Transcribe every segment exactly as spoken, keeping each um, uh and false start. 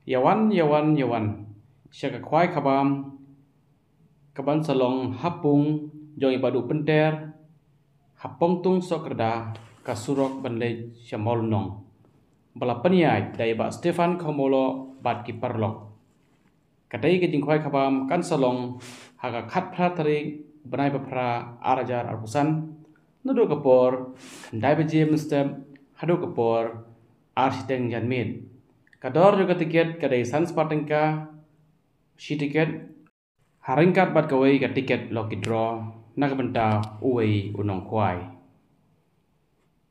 Ïawan, ïawan, ïawan sha ka khwai khabam ka ban sa long ha pung jong i Bah Duh Pynter, ha Pongtung Sohkyrda, ka surok ban leit sha Mawlynnong, ba la pynïaid da i Bah Stephan Khawmawloh bad ki paralok. Katei ka jingkhwai khabam kan sa long ha ka khatphra tarik bnai ba phra ar hajar arphew san, naduh ka por khyndai baje mynstep haduh ka por ar shiteng janmiet. Ka dor jong ka tiket ka dei san spah tyngka shi tiket, ha ryngkat bad kawei ka tiket lucky draw na ka bynta uwei u nongkhwai.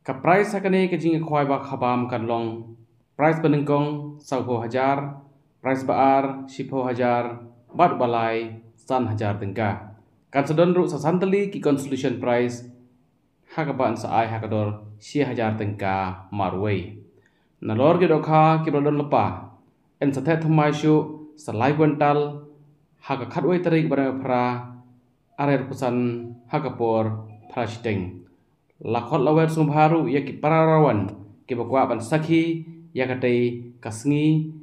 Ka prize ha kane ka jingkhwai ba khabam kan long prize ba nyngkong sawphew hajar, prize ba ar shiphew hajar, bad ba lai san hajar tyngka. Kan sa don ruh sa san tylli ki consolation prize ha kaba yn sa ai ha ka dor shi hajar tyngka marwei. Nalor ki dohkha kiba la don lypa, yn sa theh thymmai shuh sa lai kwintal ha ka khatwei tarik bnai ba phra ar hajar arphew san ha ka por phra shiteng. La khot la wer sngewbha ruh ïa ki para rawan kiba kwah ban sakhi ïa katei ka sngi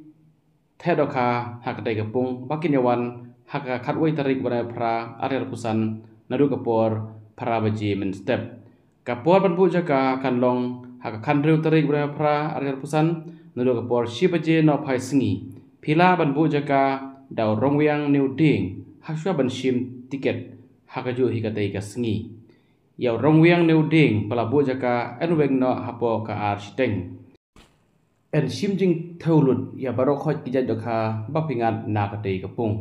theh dohkha ha katei ka pung ba kin ïawan ha ka khatwei tarik bnai ba phra ar hajar arphew san naduh ka por phra baje mynstep. Ka por ban buh jaka kan long ha ka khathynriew tarik bnai ba phra ar hajar arphew san naduh ka por shi baje nohphai sngi. Phi lah ban buh jaka da u rong wiang ne u dieng ha shuwa ban shim tiket ha kajuh hi katei ka sngi. Ïa u rong wiang ne u dieng ba la buh jaka yn weng noh hapoh ka ar shiteng. Yn shim jingthew lut ïa baroh khoit ki jait dohkha ba phi ngat na katei ka pung.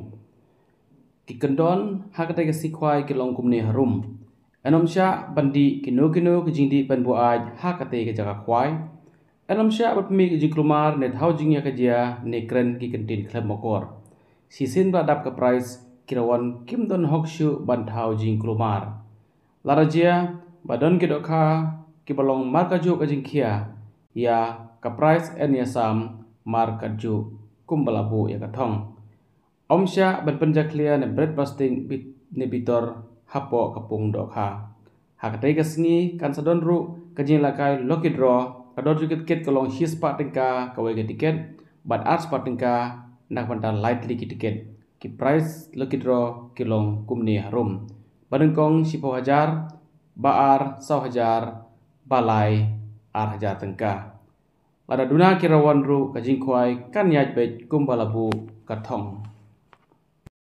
Ki kyndon ha katei ka sngi khwai ki long kumne harum. Yn ym shah ban dih kino kino ki jingdih pynbuaid ha katei ka jaka khwai. Yn ym shah ban pynmih ki jingkulmar ne thaw jingïakajia ne kren ki kyntien khlem mokor. Shisien ba la dap ka prize, ki rawan kim don hok shuh ban thaw jingkulmar. Lada jia ba don ki dohkha kiba long markajuh ka jingkhia ïa ka prize, yn ïasam markajuh kumba la buh ïa ka thong. Ym shah ban pynjakhlia ne bret basting bit ne bitor hapoh ka pung dohkha. Ha katei ka sngi kan sa don ruh ka jingïalehkai lucky draw. Ka dor jong ka tiket ka long shi spah tyngka kawei ka tiket, bad ar spah tyngka na ka bynta lai tylli ki tiket. Ki prize lucky draw ki long kumne harum: ba nyngkong shiphew hajar, ba ar saw hajar, ba lai ar hajar tyngka. Lada duna ki rawan ruh ka jingkhwai kan ïaid beit kumba la buh ka thong.